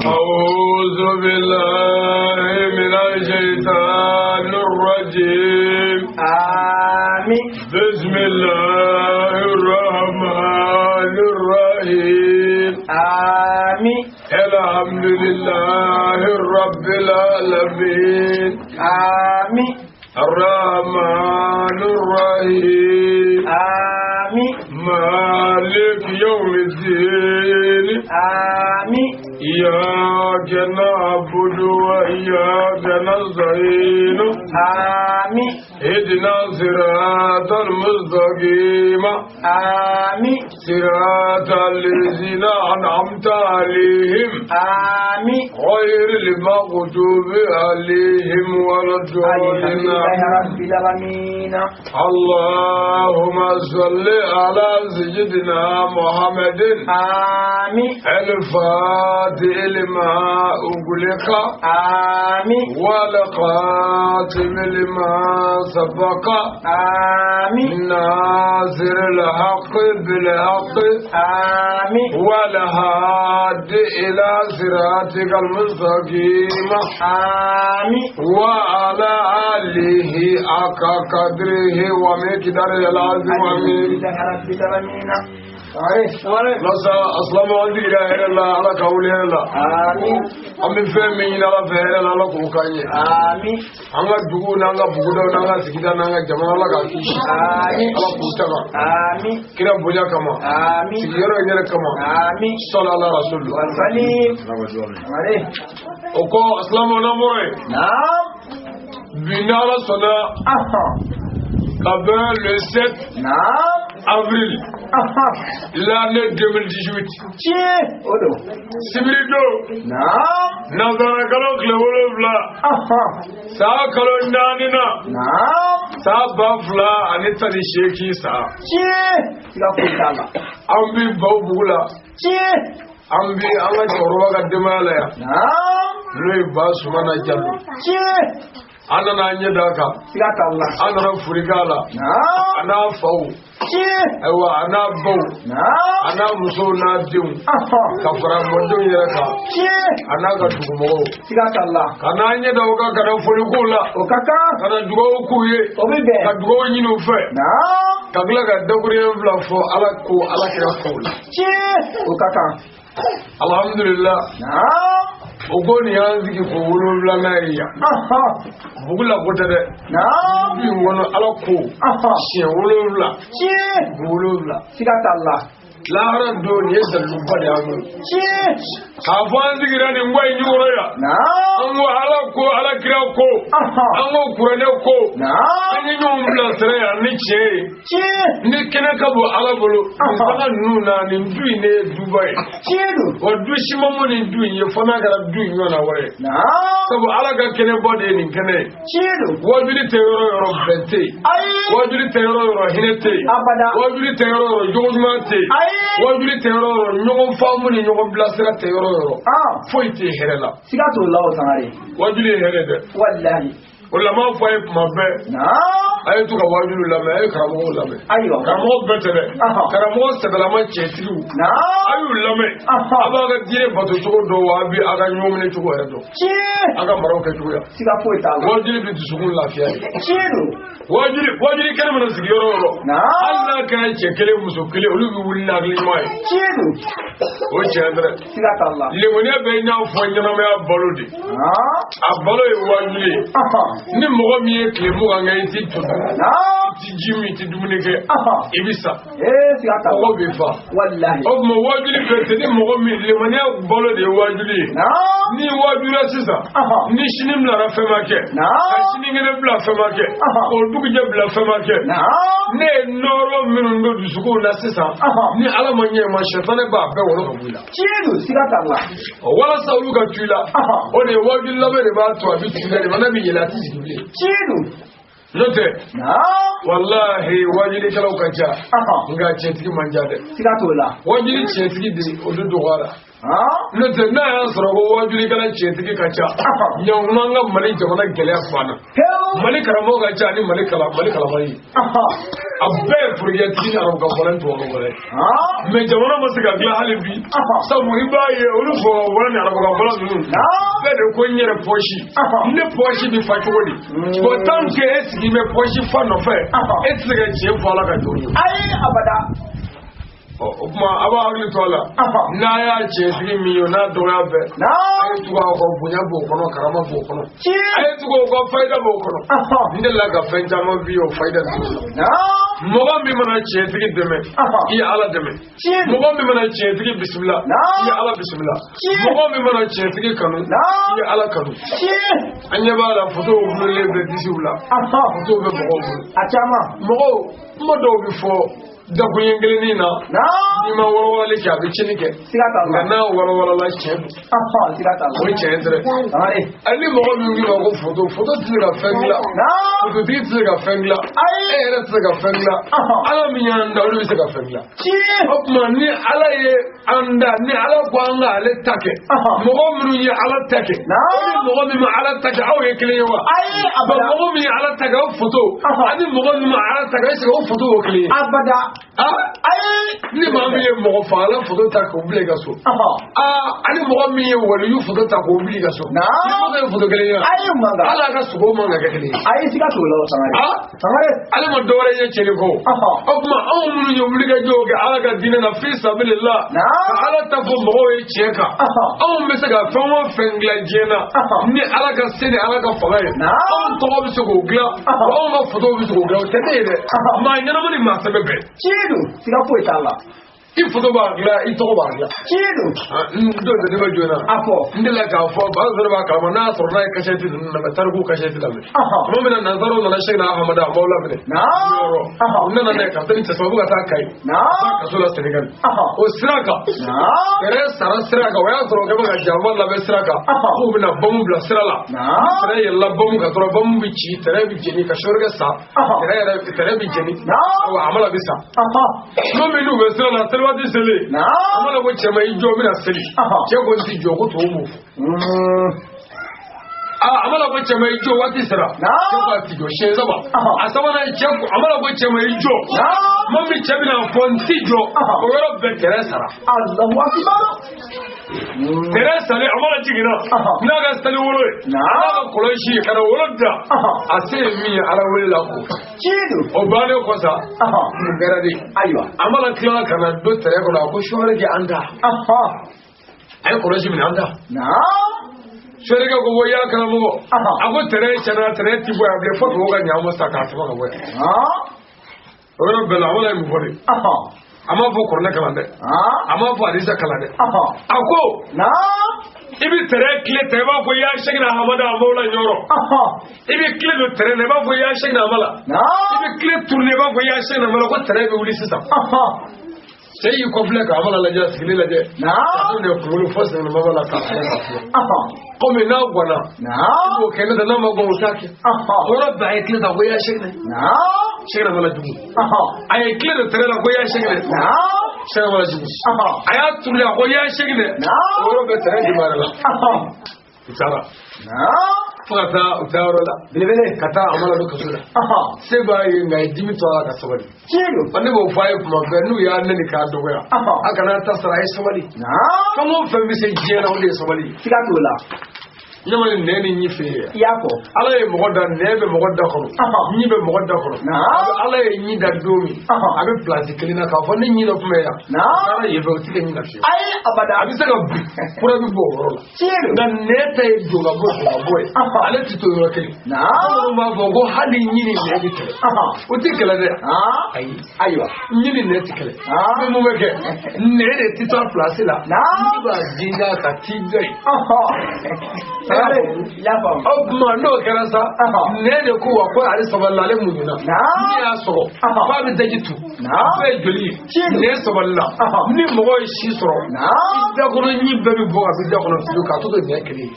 أعوذ بالله من الشيطان الرجيم. آمين. بسم الله الرحمن الرحيم. آمين. الحمد لله رب العالمين. آمين. الرحمن الرحيم. آمين. مالك يوم الدين. آمين. إياك نعبد وإياك نستعين. آمين. اهدنا الصراط المستقيم. آمين. صراط الذين أنعمت عليهم. آمين. غير المغضوب عليهم ولا الحمد الضالين. لله رب العالمين. اللهم صل على سيدنا محمد. آمين. الفاتح لما أغلق. آمين. والخاتم لما سبق. آمين. ناصر الحق بالحق. آمين. والهادي إلى صراطك المستقيم. آمين. وعلى آله حق قدره ومقداره العظيم. الحمد آمين. لله رب العالمين. Masa asilamɛw an jigira hɛrɛ la, Ala ka wuli hɛrɛ la. آمين. An bɛ fɛn min ɲini Ala fɛ hɛrɛ la, Ala k'o k'an ye. آمين. An ka dugu n'an ka bugudaw n'an ka sigida n'an ka jamana, Ala k'a kisi. آمين. Ala k'u tanga. آمين. Kira bonya kama. آمين. Sigiyɔrɔ in yɛrɛ kama. آمين. Sɔlɔ ala rasul. وسلم عليه. O kɔ asilamɛw n'an bɔra yen. نعم. Bi n'Ala sɔnna أها. ka bɛn le 7 نعم. avril أها. l'année 2018. Tiɲɛ o don. Sibiri don. نعم. Nanzara kalo tile 7. أها. San kalo 4 na. نعم. San 2018 san. Tiɲɛ siga foyi t'a la. An bi baw bugu la. Tiɲɛ. An bi an ka cɛkɔrɔba ka denbaya la yan. نعم. N'o ye Ba Sumana Jalo. Tiɲɛ. An nana an ɲɛ d'a kan. Siga t'a la. An nana foli k'a la. نعم. A n'a faw. Tiɲɛ. Ayiwa a n'a baw. نعم. A n'a musow n'a denw. أها. Ka fara mɔdenw yɛrɛ kan. Tiɲɛ. A n'a ka dugumɔgɔw. Siga t'a la. Ka n'an ɲɛ da o kan ka na foli k'u la. O ka kan. Ka na dugawu k'u ye. O bɛ bɛn. Ka dugawu ɲini u fɛ. نعم. Ka tila ka dakuruɲɛ fila fɔ Ala ko Ala kira kow la. Tiɲɛ. O ka kan. Alhamdulillah. نعم. O ko nin y'an sigi ko 7nan ye yan. أها. Bugu la ko tɛ dɛ. نعم. Bi kɔnɔ Ala ko. أها. Siɲɛ 7. Tiɲɛ. 7. Siga t'a la. Lahara don nin ye daliluba de y'an bolo. Tiɲɛ. K'a fɔ an sigira nin ko in jukɔrɔ yan. نعم. An ko Ala ko Ala kira ko. أها. An ko kuranɛ ko. نعم. An ye ɲɔgɔn bilasira yan ni tiɲɛ ye. Tiɲɛ. Ni kɛnɛ ka bon Ala bolo. Nin sanga ninnu na nin du in de ye duba ye. Tiɲɛ don. Wa du si ma mɔ nin du in ye fo n'a kɛra du in ɲɔgɔnna wɛrɛ ye. نعم. Sabu Ala ka kɛnɛba de ye nin kɛnɛ ye. Tiɲɛ don. Wajuli tɛ yɔrɔ o yɔrɔ bɛn tɛ yen. Ayi. Wajuli tɛ yɔrɔ o yɔrɔ hinɛ tɛ yen. Abada. Wajuli tɛ yɔrɔ o yɔrɔ jogo ɲuman tɛ yen. Ayi. Wajuli tɛ yɔrɔ o yɔrɔ ɲɔgɔn faamu ni ɲɔgɔn bilasira tɛ yɔrɔ o yɔrɔ. Ah. Foyi tɛ hɛrɛ la. Siga t'o la o Sangare. Wajuli ye hɛrɛ dɛ. Walahi. O la n b'a fɔ a ye kuma bɛɛ. نعم. A ye to ka wajulu lamɛn, a ye karamɔgɔw lamɛn. Ayiwa. Karamɔgɔ bɛɛ tɛ dɛ. Ahɔ. Karamɔgɔ sɛbɛlama cɛtigiw. A نعم. y'u lamɛn. Ahɔ. A b'a ka diinɛ bato cogo dɔn wa a bɛ a ka ɲɔgɔn minɛ cogo yɛrɛ dɔn. Tiɲɛ. A ka maraw kɛ cogoya. Siga foyi t'a la. Wajuli bɛ dusukun lafiya de. Tiɲɛ don. Wajuli wajuli kɛnɛ mana sigi yɔrɔ o yɔrɔ. نعم. Hali n'a kɛra cɛ kelen muso kelen olu bɛ wuli ni hakili ɲuman ye. Tiɲɛ don. O tiɲɛ tɛ dɛ. Siga t'a la. Lemoniya bɛ i n'a fɔ ɲɛnamaya balo de. نعم. A balo ye wajuli ye. أها. Ni mɔgɔ min ye tile 20 kɛ i ti to dun. نعم. I ti ji min i ti dumuni kɛ. أها. I bɛ sa. Ee siga t'a la. Kɔngɔ b'i fa. Walahi. O tuma wajuli bɛɛ tɛ ni mɔgɔ min lemoniya balo de ye wajuli ye. نعم. Ni wajula sisan. أها. Ni sini bilara fɛn ma kɛ. نعم. Ka sinikɛnɛ bila fɛn ma kɛ. Ahɔ. K'o dugujɛ bila fɛn ma kɛ. نعم. Ne ye nɔɔrɔ minnu don dusukun na sisan. Ahɔ. Ni Ala ma ɲɛ ma sɛtanɛ b'a bɛɛ wɔrɔ ka bɔ i la. Tiɲɛ don siga t'a la. Ɔ, walasa olu ka tu i la. Ahɔ. O de ye wajuli labɛn de b'a to a bɛ tu i la limana bɛ yɛlɛ a tɛ jigin bilen. Tiɲɛ don. N'o tɛ نعم. walahi wajulikɛlaw ka ca. أها. Nka cɛntigi man ca dɛ. Siga t'o la. Wajuli cɛntigi de o de dɔgɔyara. Ah. N'o tɛ n'a y'a sɔrɔ ko wajulikɛla cɛntigi ka ca. Ahɔ. Ɲankuma an ka Mali jamana gɛlɛya banna. Pewu. Mali karamɔgɔ ka ca ni Mali kalan Mali kalanbali ye. أها. A bɛɛ ye forojatigi ni arabukan fɔla ni tubabukan fɔla ye. Mais jamana ma se ka dilan hali bi. Sabu i b'a ye olu tubabukan ni arabukan fɔla ninnu. Bɛɛ de ko n yɛrɛ pɔsi. Ne pɔsi bɛ fa cogo di? Bon, tant que e sigi bɛ pɔsi fa nɔfɛ, e tɛ se ka tiɲɛ fɔ Ala ka jɔn ye. Ayi, abada. Ɔ, o tuma a b'a hakili to a la. N'a y'a cɛsiri min ye, n'a dɔgɔya bɛɛ. A ye tugu a kɔ, bonya b'o kɔnɔ, karama b'o kɔnɔ. A ye tugu o kɔ, fayida b'o kɔnɔ. N delila ka fɛn caman f'i ye o fayida ninnu la. Mɔgɔ min mana tiɲɛtigi dɛmɛ, i ye Ala dɛmɛ. Mɔgɔ min mana tiɲɛtigi bisimila, i ye Ala bisimila. Mɔgɔ min mana tiɲɛtigi kanu, i ye Ala kanu. An ɲɛ b'a la, fotow gulonnen bɛ disiw la. Fotow bɛ mɔgɔw bolo. A caman. Mɔgɔw, kuma dɔw bɛ fɔ dakuɲɛ kelennin na. N'i ma walawalali kɛ, a bɛ tiɲɛni kɛ. Siga t'a la. Nka n'a walawalala, tiɲɛ don. Siga t'a la. O ye tiɲɛ dɛrɛ. Sangare. Hali ni mɔgɔ min k'i ma ko foto, foto tɛ se ka fɛn dilan. Fototigi tɛ se ka fɛn dilan. Ayi. E yɛrɛ tɛ se ka fɛn dilan. Ala min y'an da, olu bɛ se ka fɛn dilan. Tiɲɛ. O tuma ni Ala ye an da, ni Ala ko an ka ale ta kɛ, mɔgɔ minnu ye Ala ta kɛ, o ni mɔgɔ min ma Ala ta kɛ, aw ye kelen ye wa? Ayi, abada. Mɔgɔ min ye Ala ta kɛ, o foto, ani mɔgɔ min ma Ala ta kɛ, est ce que o foto o kelen ye? Abada. Ayi. Ni maa min ye mɔgɔ fagalan foto ta k'o bila i ka so, ani mɔgɔ min ye waliyu foto ta k'o bila i ka so, ni foto ye foto kelen ye wa? Ayi, man kan. Ala ka sogo man ka kɛ kelen ye. Ayi, siga t'o la o, Sangare. Sangare. Ale ma dɔwɛrɛ ye cɛli kɔ. O tuma anw minnu ye wulikajɔw kɛ Ala ka diinɛ na fi sabilillah, ka Ala ta fɔ mɔgɔw ye tiɲɛ kan, anw bɛ se ka fɛn o fɛn dilan diɲɛ na ni Ala ka se ni Ala ka fanga ye, anw tɔgɔ bɛ se k'o dilan, anw ka fotow bɛ se k'o dilan, o tɛ ne ye dɛ. Maa ɲɛnama ni maa sɛbɛ bɛɛ. Tiɲɛ don, siga foyi t'a la. I foto b'a dilan, i tɔgɔ b'a dilan. Tiɲɛ don. N don tɛ ne bɛ joona. A fɔ. N delila k'a fɔ, ba sɔrɔ b'a kalama, n'a sɔrɔ n'a ye kasɛti ninnu lamɛn, tariku kasɛti lamɛn. Tuma min na nanzaraw nana Sɛkina Ahamada, a m'aw laminɛ. Yɔrɔ. U nana n'a ye ka taa ni cɛ sababu ka taa Kayi. Taa kaso la Senegali. O sira kan. Tɛrɛ sara sira kan, o y'a sɔrɔ o kɛ bɛ ka janfa labɛn sira kan. K'u bɛna bamu bila sira la. Tɛrɛ yɛlɛla bamu kan dɔrɔn, bamu bɛ ci, tɛrɛ bɛ jeni, ka sɔrɔkɛ sa. Tɛrɛ yɛrɛ, tɛrɛ bɛ jeni. Awa, amala bɛ sa. Tuma min n'u bɛ sira la, seliwaati selen. Amala ko cɛ ma, i jɔ, n bɛna seli. Cɛ ko n ti jɔ, ko tubabu b'o fɔ. Amala ko cɛ ma, i jɔ, waati sera. Cɛ ko a ti jɔ, siɲɛ saba. A sabanan, cɛ ko, amala ko cɛ ma, i jɔ. Tuma min cɛ bɛna fɔ n ti jɔ, o yɔrɔ bɛɛ tɛrɛ sara. Allahu akbar. Tɛrɛ salen, amala jiginna n'a ka sali wolo ye, n'a ka kɔlɔsi ye ka na wolo da. A se ye min ye Ala wele la ko. Tiɲɛ don. O bannen kɔ sa, mun kɛra de? Ayiwa. Amala tilala ka na don tɛrɛ kɔnɔ, a ko sɔɔri kɛ an da. A ye kɔlɔsi minɛ an da. Sɔrikɛ ko y'a karamɔgɔ, a ko tɛrɛ tiɲɛna, tɛrɛ ti bɔ yan bilen, fo tubabu ka ɲa ma sa k'a sama ka bɔ yan. O yɔrɔ bɛɛ la, amala ye mun fɔ de? A m'a fɔ kuranɛ kalan dɛ, a m'a fɔ hadisa kalan dɛ. A ko i bɛ tɛrɛ tile ta, i b'a fɔ ya Sɛkina Ahamada a m'aw la ɲɔrɔ. I bɛ tile don tɛrɛ la, i b'a fɔ ya Sɛkina Amala. I bɛ tile tourner, i b'a fɔ ya Sɛkina Amala, ko tɛrɛ bɛ wuli sisan. Cɛ y'i kɔfilɛ ka Amala lajɛ, a sigilen lajɛ. A de kunkolo fɔ sɛnɛma b'a la k'a filɛ k'a filɛ. Komi n'a ganna, i b'o kɛ, n'o tɛ n'a ma gan, o t'a kɛ. O yɔrɔ bɛɛ, a ye tile ta ko ya Sɛkina. Sɛkina Amala jugu. A ye tile don tɛrɛ la ko ya Sɛkina. Sɛkina Amala jugu. A y'a tourner, a ko ya Sɛkina. O yɔrɔ bɛɛ, tɛrɛ jibarɛ la. U taara. Fo ka taa u taa yɔrɔ la. Belebele. Ka taa Amala don kaso la. Se b'a ye, nka a ye dimi to a la ka sabali. Tiɲɛ don. Ne b'o fɔ a ye kuma bɛɛ, n'u y'a nɛni k'a dɔgɔya, a kana ta sara, a ye sabali. Fɛn o fɛn bɛ se diɲɛ na, o de ye sabali ye. Siga t'o la. Ne ma ni nɛn ni ɲi fɛ ye. I y'a fɔ. Ala ye mɔgɔ da, nɛn bɛ mɔgɔ da kɔnɔ, ɲi bɛ mɔgɔ da kɔnɔ. Ala ye ɲi da don min, a bɛ pilasi kelen na k'a fɔ ne ɲi dɔ tun bɛ yan. Ala yen fɛ, o tɛ kɛ ɲi na fiyewu. Ayi, abada. A bɛ se ka bin, kura bɛ bɔ o yɔrɔ la. Tiɲɛ don. Nka nɛn ta ye don ka bɔ, don ka bɔ ye. Ale tɛ to yɔrɔ kelen. Bamananw b'a fɔ ko hali ɲi ni nɛn bɛ kɛlɛ. O tɛ kɛlɛ dɛ. Ayi. Ayiwa. Ɲi ni nɛn tɛ kɛlɛ. Ni mun bɛ kɛ? Nɛn de tɛ to a pilasi la. Ɲi b'a jinja ka t'i jɔ yen. O tuma n'o kɛra sa, nɛn de ko wa ko ale sabalila, ale muɲuna. Ni y'a sɔgɔ k'a bɛ daji tu, a bɛɛ ye joli ye. Nɛn sabalila. Ni mɔgɔ ye si sɔrɔ, i da kɔnɔ ɲi bɛɛ bɛ bɔ ka b'i da kɔnɔ fiyewu k'a to nɛn kelen ye.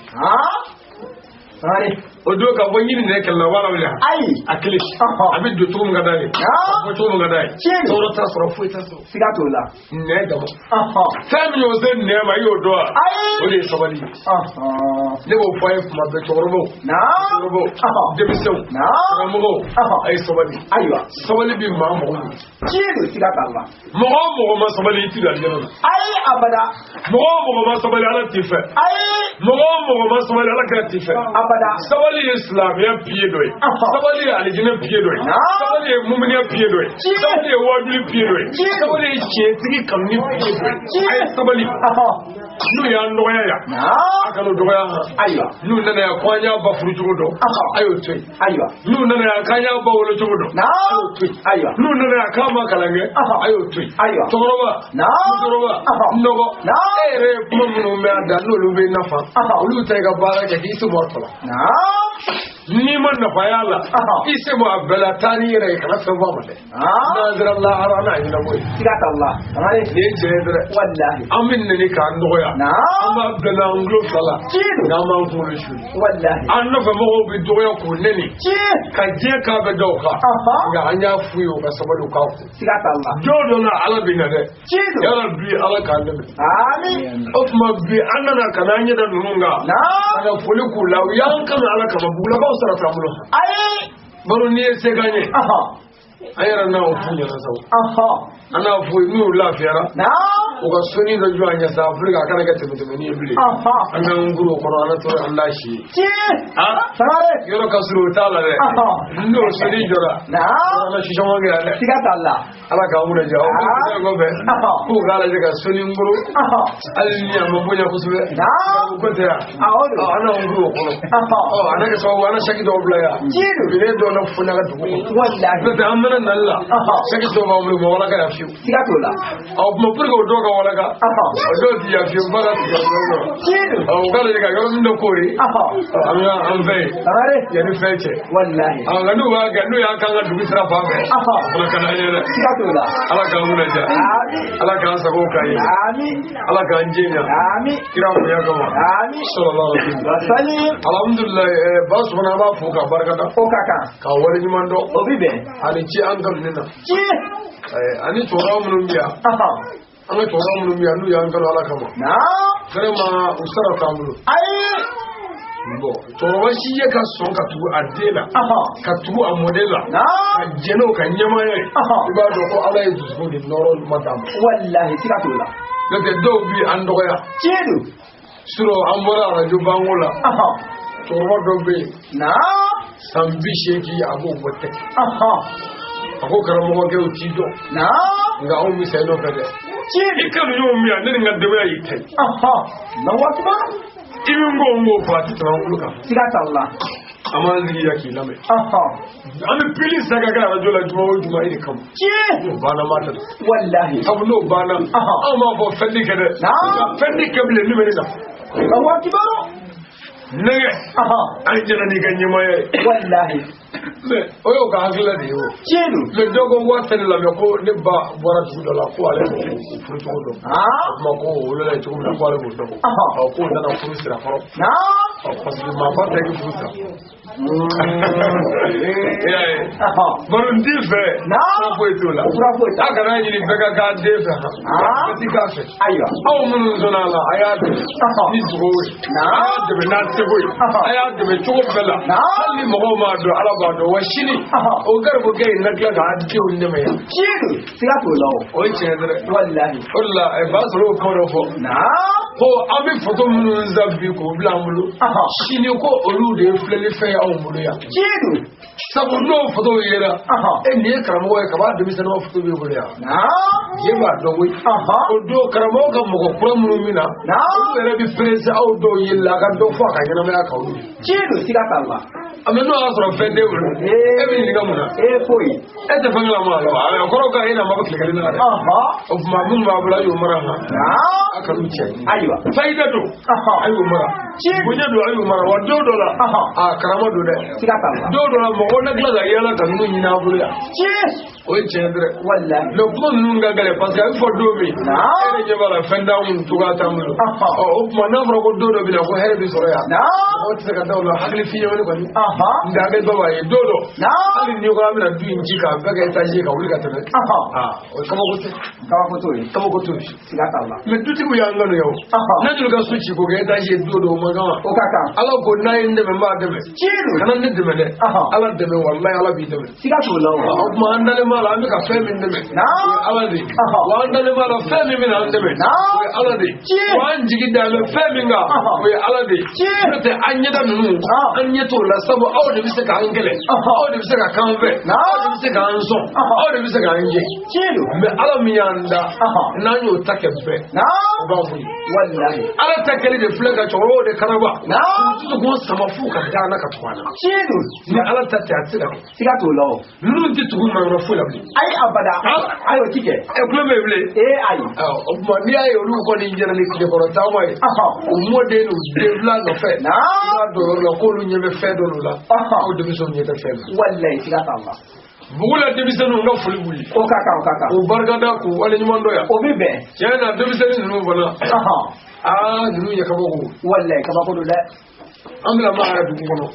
Sangare. O don ka bɔ ɲini nɛ kɛlɛ la wala wuli. Ayi. A kelen. A bɛ don cogo min ka d'a ye. A bɔ cogo min ka d'a ye. Tɔɔrɔ t'a sɔrɔ, foyi t'a sɔrɔ. Siga t'o la. Nɛ dama. Fɛn min y'o se nɛ ma, i y'o dɔn wa? Ayi. O de ye sabali ye. Ne b'o fɔ a ye kuma bɛɛ, cɛkɔrɔbaw. Cɛkɔrɔbaw. Denmisɛnw. Karamɔgɔw. A ye sabali. Ayiwa. Sabali bi maa mɔgɔ min. Tiɲɛ don, siga t'a la. Mɔgɔ o mɔgɔ ma sabali, i ti don alijana na. Ayi, abada. Mɔgɔ o mɔgɔ ma sabali, Ala t'i fɛ. Ayi. Mɔgɔ o mɔgɔ ma sabali, Ala kira t'i fɛ. Abada. Sabali ye silamɛya pied dɔ ye. Sabali ye alijinɛ pied dɔ ye. Sabali ye muminiya pied dɔ ye. Sabali ye wajuli pied dɔ ye. Sabali ye tiɲɛtigi kanuni pied dɔ ye. A ye sabali. N'u y'an dɔgɔya yan, a kan'u dɔgɔya han. Ayiwa. N'u nana yan ko an y'a ba furu cogo dɔn, a y'o to yen. Ayiwa. N'u nana yan k'an y'a ba wolo cogo dɔn, a y'o to yen. Ayiwa. N'u nana yan k'an ma kalan kɛ, a y'o to yen. Ayiwa. Cɛkɔrɔba, musokɔrɔba, nɔgɔ, e yɛrɛ ye kuma minnu mɛn a da, n'olu bɛ nafa, olu ta i ka baara kɛ k'i se bɔ a tɔ la. N'i ma nafa y'a la, i se bɔ a bɛɛ la, taa n'i yɛrɛ ye, kana fɛn fɔ a ma dɛ. N'an sera lahara, n'a ɲɛnabɔ ye. Siga t'a la. Nin ye tiɲɛ ye dɛ. Walahi. An bɛ nɛni k'an dɔgɔya. An b'a bila n'an tulo fila la. N'an b'an kunkolo su. Walahi. An nɔfɛ mɔgɔw bɛ dɔgɔya k'u nɛni. Ka diɲɛ k'a bɛ da u kan. Nka an y'a f'u ye, u ka sabali, u k'a kun. Siga t'a la. Don dɔ la, Ala bɛ na dɛ. Yala bi, Ala k'an dɛmɛ. Amin. O tuma bi, an nana ka n'an ɲɛ da ninnu kan. Ka na foli k'u la, u y'an kanu Ala kama, bugulakaw sara t'an bolo. Ayi. Baro n'i ye se k'an ye. An yɛrɛ n'a f'u ɲɛna sa. An n'a f'u ye, n'u lafiyara, u ka soni dɔ jɔ an ɲɛ sa, pour que a kana kɛ tɛmɛtɛmɛni ye bilen. An k'an guru o kɔrɔ, an tora an n'a si ye. Yɔrɔ ka surun, o t'a la dɛ. N'o soni jɔra, an na sisɔngɔ kɛ yan dɛ. Siga t'a la. Ala k'an wuli jɔ. O kɔfɛ, k'u k'a lajɛ ka soni n bolo. Hali ni a ma bonya kosɛbɛ. O ko tɛ yan. An n'an guru o kɔnɔ. A n'a kɛ sababu, an na saki dɔw bila yan. Minɛn dɔw na fo n'a ka dugu kɔnɔ. Walahi. N'o tɛ, an mana nali la, saki dɔw b'an bolo, ma walaka yan fiyewu. Siga t'o la. Ɔ tuma, pour que o dɔw ka walaka, o dɔw ti yan fiyewu, f'a ka tigɛ yɔrɔ dɔ. Ɔ u k'a lajɛ ka yɔrɔ min dɔ k'o ye. An bɛ an fɛ yen. Yanni fɛn cɛ. Walahi. Nka n'u b'a kɛ, n'u y'an k'an ka dugu sira fan fɛ. O fana ka d'an ye dɛ. Siga t'o la. Ala k'an kunna diya. Ala k'an sago k'an ye. Ala k'an jɛ ɲa. Kira bonya kama. Sallallahu alaihi wa sallam. Alhamdulilayi, ba Sumana, an b'a fo k'a barika da. O ka kan. K'a waleɲuman dɔn. O bi bɛn. Ani ci an kanu ne na. Ani cɛkɔrɔba minnu bɛ yan. An ka cɛkɔrɔba minnu bɛ yan, n'u y'an kanu Ala kama. Vraiment, u sara t'an bolo. Ayi. Bon, cɛkɔrɔba si ye ka sɔn ka tugu a den la, ka tugu a mɔden la, ka jɛn n'o ka ɲɛmaaya ye. I b'a dɔn ko Ala ye dusukun de nɔrɔ ma d'a ma. Walahi, siga t'o la. N'o tɛ, dɔw bi an dɔgɔya. Tiɲɛ don. Surɔ, an bɔra arajo banko la. Cɛkɔrɔba dɔ bɛ yen. San 80, a b'o bɔ tɛ. A ko karamɔgɔkɛw t'i dɔn. Nka anw bɛ sa i nɔfɛ dɛ. I kanu ɲɔgɔn min yan, ne ni n ka denbaya y'i ta ye. Allahu akbar. I bɛ n ko n k'o fɔ, a tɛ tɛmɛ an bolo kan. Siga t'a la. An b'an sigi yan k'i lamɛn. An bɛ pili san ka kɛ arajo la juma o juma, e de kama. N'o banna, n b'a datugu. Walahi. Sabu n'o banna, anw b'a fɔ fɛn ti kɛ dɛ. Nka fɛn ti kɛ bilen min bɛ ne nafa. Allahu akbar. Nɛgɛ. An jɛna n'i ka ɲɛmaaya ye. Walahi. Mais o y'o ka hakilila de ye o. Tiɲɛ don. Mais dɔw ko waa tɛ ne lamɛn, ko ne ba bɔra dugu dɔ la, ko ale b'o furu cogo dɔn. O tuma ko o wolola yen cogo min na, ko ale b'o dɔn. Ɔ k'o nana furu sira kɔrɔ. Ɔ parce que maa ba tɛ k'i furu sira. I y'a ye. Baro n t'i fɛ. Fura foyi t'o la. Fura foyi t'a la. A kana ɲini bɛɛ ka k'a den fɛ. Bɛɛ ti k'a fɛ. Ayiwa. Aw minnu sɔnna a la, a y'a dɛmɛ. Ni dugawu ye. A y'a dɛmɛ n'a seko ye. A y'a dɛmɛ cogo bɛɛ la. Hali ni mɔgɔw m'a dɔn, Ala b'a dɔn. Wa sini, o garibukɛ in na tila k'a denw dɛmɛ yan. Tiɲɛ don. Siga t'o la o. O ye tiɲɛ ye dɛ. Walahi. O de la, ba sɔrɔ o kuma dɔ fɔ. Ko an bɛ foto minnu san bi k'o bila an bolo. Sini ko olu de ye filɛli fɛn ye anw bolo yan. Tiɲɛ don. Sabu n'o foto yera, e nin ye karamɔgɔ ye, kaba denmisɛnnin foto b'i bolo yan. Diɲɛ b'a dɔn koyi. O don karamɔgɔ ka mɔgɔ kura minnu bɛ na, olu yɛrɛ bɛ perese aw dɔw ye la, a ka dɔ fɔ a ka ɲɛnamaya kan olu ye. Tiɲɛ don, siga t'a la. A mɛ n'o y'a sɔrɔ fɛn t'e bolo e bɛ ɲininka mun na? E foyi. E tɛ fɛn kalama a la wa? A kɔrɔ ka e na ma bɛ tile kelen na dɛ. O tuma minnu b'a bolo a y'o mara han. A kan'u cɛ. Ayiwa. Fayida don. A y'o mara. Bonya don, a y'o mara wa don dɔ la. A karama don dɛ. Siga t'a la. Don dɔ la mɔgɔw na tila ka yaala ka ninnu ɲini a bolo yan. O ye tiɲɛ dɛ. Walahi. Mais kuma ninnu ka gɛlɛn parce que a bɛ fɔ don min. E yɛrɛ ɲɛ b'a la fɛn t'anw kun cogoya t'an bolo. Ɔ o tuma n'a fɔra ko don dɔ bɛ na ko hɛrɛ bɛ sɔrɔ yan. Mɔgɔw tɛ se ka da o la hakili fiɲɛmani kɔni. Nka a bɛ baba ye don dɔ. Hali n'i ko an bɛna du in ci k'a bɛɛ kɛ étage ye ka wuli ka tɛmɛ. O ye kabako tɛ. Kabako t'o ye. Kabako t'o ye. Siga t'a la. Mais dutigiw y'an kanu yan o. N'a joli ka so ci k'o kɛ étage ye don dɔ o man kan wa? O ka kan. Ala ko n'a ye n dɛmɛ n b'a dɛmɛ. Kana ne dɛmɛ dɛ. Ala dɛmɛ walahi Ala b'i dɛmɛ. Siga t'o la o. O tuma an dalen b'a la an bɛ ka fɛn min dɛmɛ. O ye Ala de ye. Wa an dalen b'a la fɛn min bɛna an dɛmɛ. O ye Ala de ye. Wa an jigi dalen bɛ fɛn min kan. O ye Ala de ye. N'o tɛ an ɲɛda ninnu an ɲɛ t'o la sabu aw de bɛ se k'an kɛlɛ. Aw de bɛ se ka k'an fɛ. Aw de bɛ se k'an sɔn. Aw de bɛ se k'an jɛ. Mais Ala min y'an da n'an y'o ta kɛ bɛɛ. O b'a fɔ ye. Walahi. Ala ta kɛli de filɛ ka cɛkɔrɔbaw de karaba. K'u tugu sama f'u ka da an na ka tugu an na. Ni Ala ta tɛ a tɛ se ka kɛ. Siga t'o la o. Ninnu tɛ tugu maa wɛrɛ foyi la bilen. Ayi abada. Ayi o ti kɛ. Ɛ kulo bɛ bilen. Ee ayi. O tuma n'i y'a ye olu kɔni jɛra ni tilekɔrɔ taama ye. U mɔden n'u den fila nɔfɛ. I b'a dɔn yɔrɔ la k'olu ɲɛ bɛ fɛn dɔ la. Aw denmisɛnw ɲɛ tɛ fɛn la. Walahi siga t'a la. Bugu la denmisɛnninw ka foli b'u ye. O ka kan o ka kan. U barikada k'u waleɲuman dɔn yan. O bɛ bɛn. Tiɲɛ na denmisɛnnin ninnu fana. Aa ninnu ye kabako. Walahi kabako don dɛ. An bɛna maa yɛrɛ dugu kɔnɔ.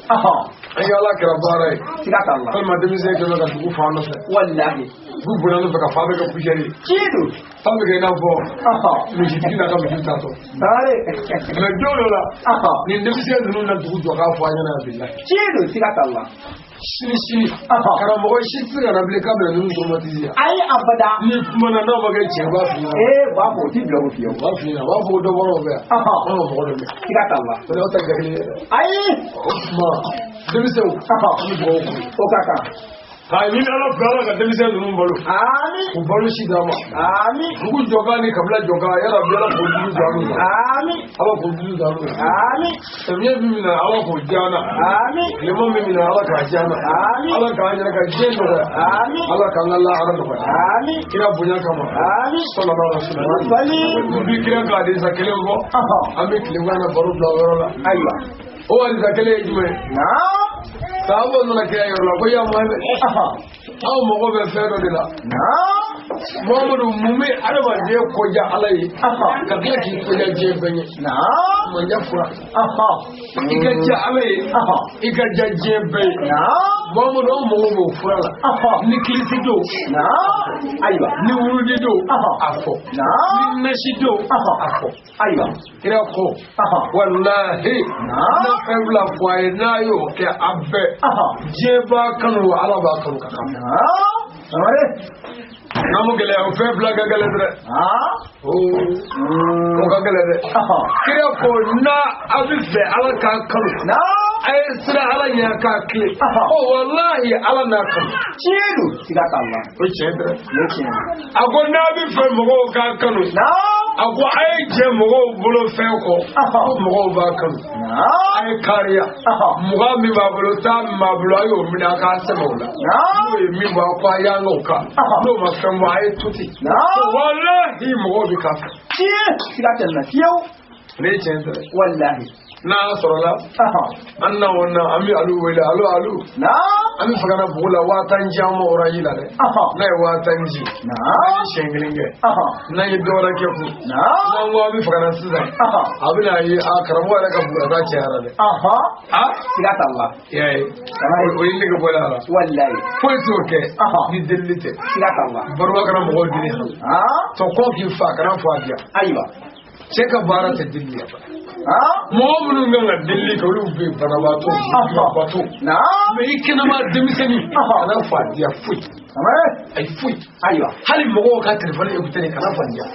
An ye Ala kɛra baara ye. Siga t'a la. Walima denmisɛn kɛlen ka dugu fan nɔfɛ. Walahi. Dugu bonya nɔfɛ ka fa bɛ kɛ poussière ye. Tiɲɛ don. Fa bɛ kɛ i n'a fɔ misitigi n'a ka misiw taatɔ. Mais don dɔ la. Nin denmisɛn ninnu na dugu jɔ k'a fɔ an ɲɛna bilahi. Tiɲɛ don siga t'a la. Sini sini. Karamɔgɔ si tɛ se ka na bilen k'a bɛna ninnu traumatiser. Ayi abada. Ni kumana n'a ma kɛ tiɲɛ b'a f'i ɲɛna. Ee b'a fɔ o ti bila o fiyewu. U b'a f'i ɲɛna u b'a fɔ ko dɔ bɔra o fɛ yan. An ka mɔgɔ dɔ bɛ. Siga t'a la. O de y'aw ta kɛ kelen ye dɛ. Ayi. O tuma denmisɛnw. An bɛ dugawu k'u ye. O ka kan. K'a ɲini Ala fɛ Ala ka denmisɛn ninnu balo. Ami. K'u balo si d'a ma. Ami. Dugu jɔkan ni kabila jɔkan yarabi Ala k'o dugu jɔ an n'u la. Ami. Ala k'o dugu jɔ an n'u la. Ami. Samiya min bɛna Ala k'o diya an na. Ami. Tilema min bɛna Ala k'a diya an na. Ami. Ala k'an yɛrɛ ka diɲɛ nɔgɔya. Ami. Ala k'an ka lahara nɔgɔya. Ami. Kira bonya kama. Ami. Sallallahu alaihi wasallam. Sali. N bi kira ka hadisa kelen fɔ. An bɛ tilegan na baro bila o yɔrɔ la. Ayiwa. O hadisa kelen ye jumɛn ye? Naam. Sahabaw nana kira yɔrɔ la ko ya Muhammed. Aw mago bɛ fɛn dɔ de la. Naam. Muhammadu mun bɛ adamaden koja Ala ye. Ka tila k'i koja diɲɛ bɛɛ ɲɛ. Naam. Manja fura. I ka diya Ala ye. I ka diya diɲɛ bɛɛ ye. Naam. Muhammadu aw mago b'o fura la. Ni kilisi don. Naam. Ayiwa. Ni wurudi don. A fɔ. Naam. Ni nasi don. A fɔ. Ayiwa. Kira ko. Walahi. N'a fɛn fila fɔ a ye n'a y'o kɛ a bɛɛ. Diɲɛ b'a kanu wa Ala b'a kanu ka kan. Naam. N'an ma gɛlɛya o fɛn fila ka gɛlɛn dɛ. O ka gɛlɛn dɛ. Kira ko n'a a bɛ fɛ Ala k'a kanu. Naam. A ye siran Ala ɲɛ k'a tilen. Ɔ walahi Ala n'a kanu. Tiɲɛ don. Siga t'a la. O tiɲɛ dɛ. O ye tiɲɛ ye. A ko n'a bɛ fɛ mɔgɔw k'a kanu. Naam. A ko a ye jɛ mɔgɔw bolo fɛn kɔ. Ko mɔgɔw b'a kanu. Naam. A ye kariya. Mugan min b'a bolo tan min b'a bolo a y'o minɛ a k'a sɛmɛ o la. Naam. N'o ye min bɔ a ko a y'an k'o kan. N'o ma fɛn bɔ a ye to ten. Naam. Walahi mɔgɔw bɛ k'a fɛ. Tiɲɛ. Siga tɛ nin na fiyewu. Ne ye tiɲɛ tɛ. Walahi. N'a sɔrɔla an na o na an bɛ alu wele alu alu. Naam. An bɛ fɛ ka na bugu la 50,000 ji an ma orange la dɛ. N'a ye 50,000 ji. Naam. An ye siɲɛ kelen kɛ. N'an ye dɔ wɛrɛ kɛ kun. Naam. N'an ko an bɛ fɛ ka na sisan. A bɛna ye a karamɔgɔ yɛrɛ ka bugurata cayara dɛ. Siga t'a la. I y'a ye. O ye nege bɔlen a la. Walahi. Foyi t'o kɛ. Ni delili tɛ. Siga t'a la. Baroba kana mɔgɔw deli han. Tɔ kɔ k'i fa kana fɔ a diya. Ayiwa. Cɛ ka baara tɛ delili ye. Mɔgɔ minnu kan ka delili kɛ olu bɛ banabaatɔ lujuratɔ. Naam. Mais i kɛnɛma denmisɛnnin kana fɔ a diya foyi. Ayi foyi. Ayiwa. Hali mɔgɔw ka telefɔni écouter kana fɔ a diya.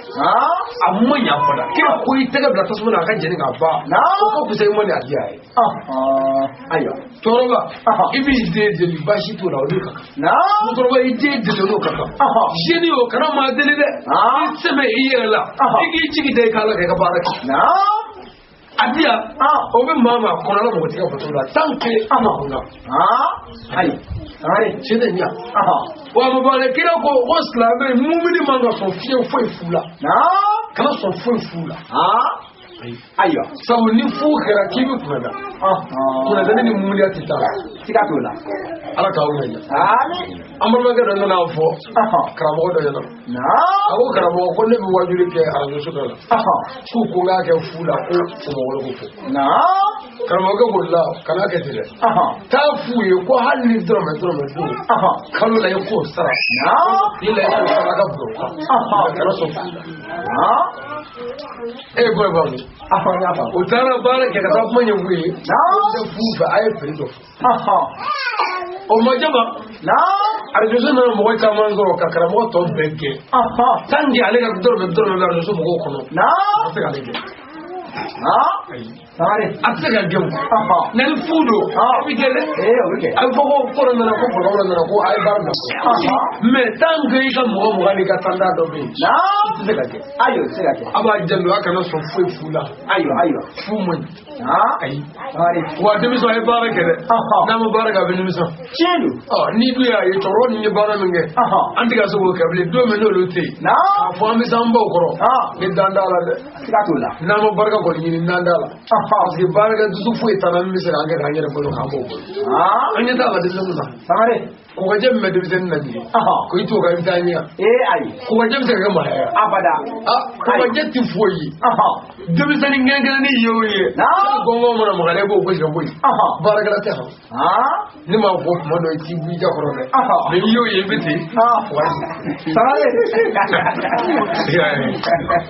A ma ɲɛ abada. Kira ko i tɛgɛ bila tasuma na a ka jeni k'a ban. Naam. O ka fisa i ma ni a diya ye. Ayiwa. Cɛkɔrɔba i b'i den deli baasi t'o la o n'o ka kan. Naam. Musokɔrɔba i den deli o n'o ka kan. Jeune o kana maa deli dɛ. I sɛmɛ i yɛrɛ la. I k'i jigi da i k'Ala kɛ i ka baara kɛ. Naam. A di yan o bɛ maa maa kɔnɔ ala mɔgɔ t'i ka bato la tant que a ma kunna. Ayi Sangare. Tiɲɛ tɛ ɲa. Wa mabale kira ko ko silamɛ mumini man ka sɔn fiyewu foyi fu la. Kana sɔn foyi fu la. Ayiwa. Sabu ni fu kɛra k'i bɛ kunnada. Kunnadani ni muminiya tɛ taa. Siga t'o la. Ala k'aw ɲɛ. Amin. An balimakɛ dɔ nana fɔ karamɔgɔ dɔ ɲɛna. A ko karamɔgɔ ko ne bɛ wajuli kɛ arajo dɔ la. K'u ko n k'a kɛ fu la ko o mɔgɔ wɛrɛ ko fɔ. Karamɔgɔkɛ ko la kana kɛ ten dɛ. Taa f'u ye ko hali ni dɔrɔmɛ dɔrɔmɛ don kalo la i k'o sara. Ni la i k'o sara a ka bila o kan. Kana sɔn fu la. E bɔ b'a mun. U taara baara kɛ ka taa kuma ɲɛf'u ye. Ko tɛ fu fɛ a ye piri dɔ fɔ. O ma jama. Arajoso nana mɔgɔ caman sɔrɔ ka karamɔgɔ tɔ bɛɛ gɛn. Tant que ale ka dɔrɔmɛ dɔrɔmɛ bɛ arajoso mɔgɔw kɔnɔ. A tɛ se k'ale gɛn. A tɛ se ka gɛn o. Nka ni fu don a bɛ gɛn dɛ. A bɛ fɔ ko ko dɔ nana ko bɔrɔ dɔ nana ko a ye baara bila. Mais tant que i ka mɔgɔ mugan n'i ka tanda dɔ bɛ yen. I tɛ se ka gɛn. Ayiwa i tɛ se ka kɛ. A b'a janto a kana sɔn foyi fu la. Ayiwa ayiwa. Fu man ɲi. Ayi. Wa denmisɛn a ye baara kɛ dɛ. N'a ma baara kɛ a bɛ nimisa. Tiɲɛ don. N'i dun y'a ye cɛkɔrɔba ninnu ye baara min kɛ. An tɛ ka se k'o kɛ bilen don min n'olu tɛ yen. K'a fɔ an bɛ se an baw kɔrɔ. Ni dan t'a la dɛ. Siga t'o la. N'an ma barika kɔni ɲini n'an t'a la. Parce que baarakɛ dusu foyi t'an na min bɛ se k'an kɛ k'an yɛrɛ balo k'an b'o bolo. An ɲɛ t'a la denmisɛnninw na. Sangare. Kɔgɔjɛ min bɛ denmisɛnnin na nin ye. Ko i t'o kan i bɛ taa ɲɛ. Ee ayi. Kɔgɔjɛ bɛ se ka kɛ maa ye. Abada. Kɔgɔjɛ tɛ foyi ye. Denmisɛnnin kelen-kelennin ye o ye. Gɔngɔn mana maga i b'o gosi ka bɔ yen. Baarakɛla tɛ hɔn. Ne m'a fɔ tuma dɔ i t'i bɔ i da kɔrɔ dɛ. Mais n'i y'o ye i bɛ ten. Sangare.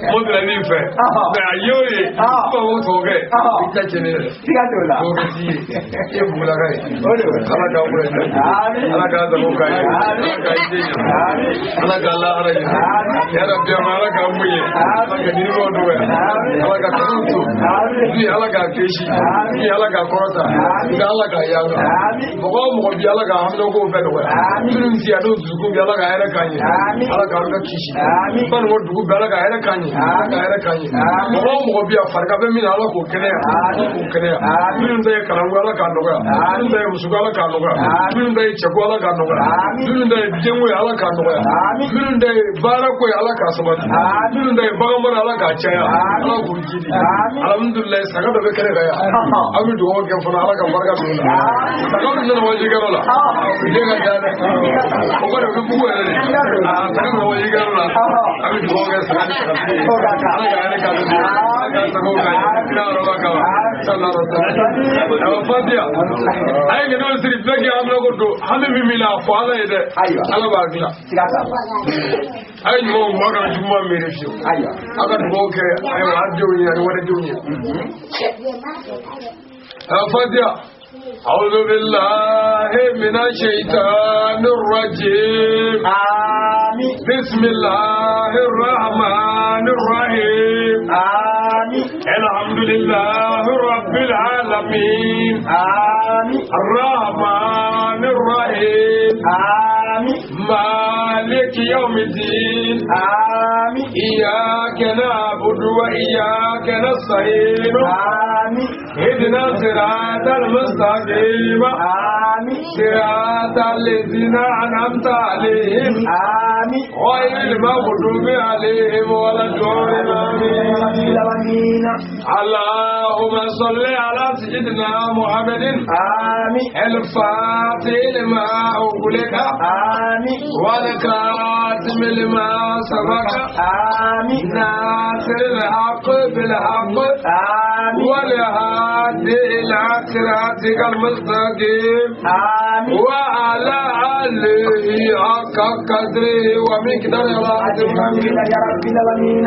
Mo bila min fɛ. Mais a y'o ye. I b'a fɔ ko tɔgɔkɛ. I ta tiɲɛ ne yɛrɛ. Siga t'o la. Tɔgɔkɛ t'i ye. I ye bugulaka ye. Ala k'a bolo ɲɛ. Ala k'a sago k'a ye. Ala k'a den ɲɛ. Ala k'a lahara ɲɛ. Ya Rabbi ala k'a mun ye. Ala ka ɲinibaw nɔgɔya. Ala ka kanu to. Ni ala k'a kisi. Ni ala k'a kɔrɔta. Ni ala k'a yanga. Mɔgɔ o mɔgɔ bi ala k'a haminankow bɛɛ nɔgɔya. Minnu ti yan n'o dusukun bi ala ka hɛrɛ k'an ye. Ala k'an ka kisi. Banikɔ dugu bɛɛ ala ka hɛrɛ k'an ye. Ala ka hɛrɛ k'an ye. Mɔgɔ o mɔgɔ bi yan farigan bɛ min na ala k'o kɛnɛya. Ala k'o kɛnɛya. Minnu ta ye kalanko ala k'a nɔgɔya. Minnu ta ye musuko ala k'a nɔgɔya. Minnu ta ye cɛko ala k'a nɔgɔya. Minnu ta ye denko ye ala k'a nɔgɔya. Minnu ta ye baarako ye ala k'a sabati. Minnu ta ye baganmara ala k'a caya. Ala k'u jidi. Alhamdulilayi saga dɔ bɛ kɛnɛ kan yan. Aw bɛ dugawu kɛ fana ala ka barika don o la. Saga min nana wajukɛyɔrɔ la. O den ka ca dɛ. O kɔni o bɛ bugu yɛrɛ de. Saga nana wajukɛyɔrɔ la. A bɛ dugawu kɛ saga ni sagatigi ye. Ala ka hɛrɛ k'a ye. Ala k'a sago k'a ye. Kira yɔrɔba kama. Sallallahu alaihi wasallam. Awa Fatiha. A ye ŋaniya siri bɛɛ k'i haminanko don. Hami min b'i la a fɔ ala ye dɛ. Ala b'a dilan. Siga t'a la. A ye ɲumanw bɔ a kana juguman miiri fiyewu. A ka dugawu kɛ ayiwa a denw ye ani walidenw ye. Awa Fatiha. أعوذ بالله من الشيطان الرجيم. آمين. بسم الله الرحمن الرحيم. آمين. الحمد لله رب العالمين. آمين. الرحمن الرحيم. آمين. مالك يوم الدين. آمين. إياك نعبد وإياك نستعين. آمين. اهدنا الصراط المستقيم. آمين. صراط الذين أنعمت عليهم. آمين. غير المغضوب عليهم ولا الضالين. آمين. اللهم صل على سيدنا محمد. آمين. الفاتح لما أغلق. آمين. والكاتم لما سبق. آمين. ناصر الحق بالحق. آمين. والهادي إلى صراطك المستقيم. آمين. وعلى آله حق قدره ومقداره العظيم. يا رب العالمين.